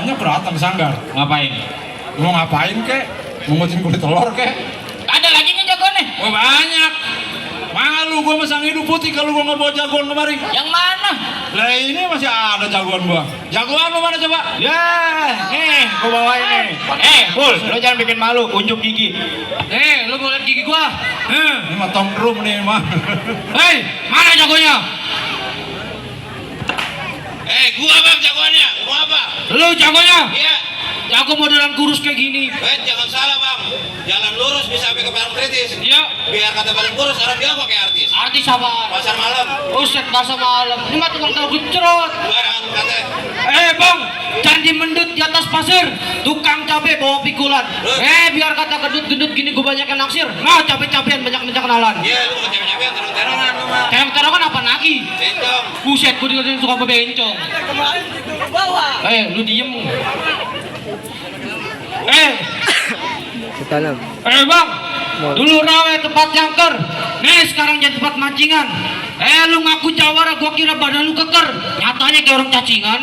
Bapaknya beratang sanggar. Ngapain? Mau ngapain kek? Mau ngucin kulit telur kek? Ada lagi nih jagoan nih. Oh banyak. Malu gua masang hidup putih kalau gua nggak bawa jagoan kemari. Yang mana? Lah ini masih ada jagoan gua. Jagoan lu mana coba? Ya, nih gua bawa ini. Pul, lo jangan bikin malu, unjuk gigi. Lo mau lihat gigi gua? Ini mah tongkrum nih mah. Hei, mana jagoannya? Gua bang jagoannya, mau apa? Lu jagoannya? Iya. Jago modelan kurus kayak gini. Jangan salah bang, jalan lurus bisa sampai ke paling kritis. Iya. Biar kata paling kurus orang bilang pakai artis. Artis apa? Pasar malam, Uset pasar malam. Ini mah tukang tahu gecrot. barangan kata. Bang, candi mendut di atas pasir. Tukang cabe bawa pikulan. Biar kata gendut-gendut gini gue banyak yang naksir. Nah, cabe-cabean banyak minta kenalan. Iya, lu bukan cewek-cewek, terong-terongan lu mah. Terong-terongan apa lagi? Bencong. Buset, gue dikatain suka bebencong. Lu diem. Bang, dulu rawe tempat nyangker. Nih sekarang jadi tempat mancingan. Lu ngaku jawara, gua kira badan lu keker. Nyatanya kayak orang cacingan.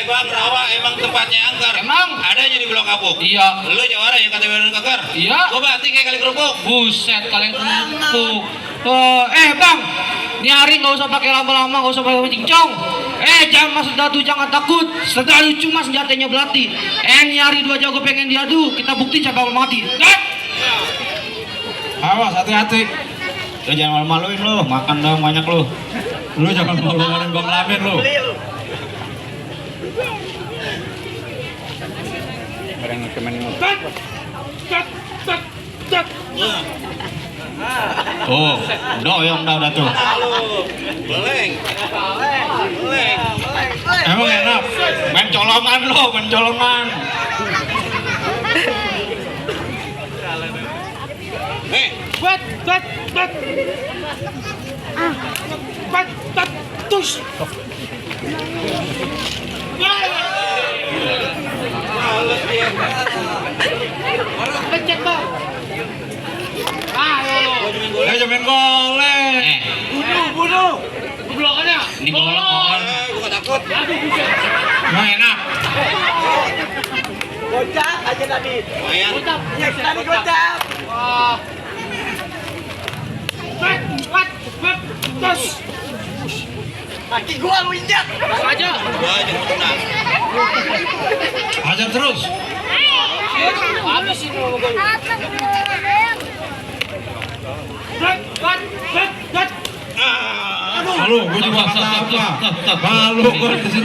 Bang, rawa emang tempatnya angker. Emang? Adanya di Blok Kapuk. Iya. Lu jawara yang kata badan keker. Iya. Gua batik kayak kali kerupuk. Buset, kalian kerupuk. Bang, nyari nggak usah pakai lama-lama, nggak usah pakai cincong. Jangan masuk dadu, jangan takut. Selalu cuma senjatanya belati. Nyari dua jago pengen diadu, kita bukti siapa yang mati. Awas hati-hati. Lu jangan malu-maluin lu, makan dong banyak lu. Lu jangan malu-maluin Bang Lamin lu. Oh, doyong dah tuh. Beleng. Beleng. Emang enak. Main colongan lo, main colongan. Tus. Pencet bang. Jamin golek. Bunuh. Blokannya. Ini golok. Gua takut. Emang enak. Gocap aja tadi. Lumayan. Yes, tadi gocap. Terus. Kaki gua lu injak. Aja. Gua aja mau tenang. Hajar terus. Habisin lo gue. Malu, gue juga kata apa. Malu gue di sini.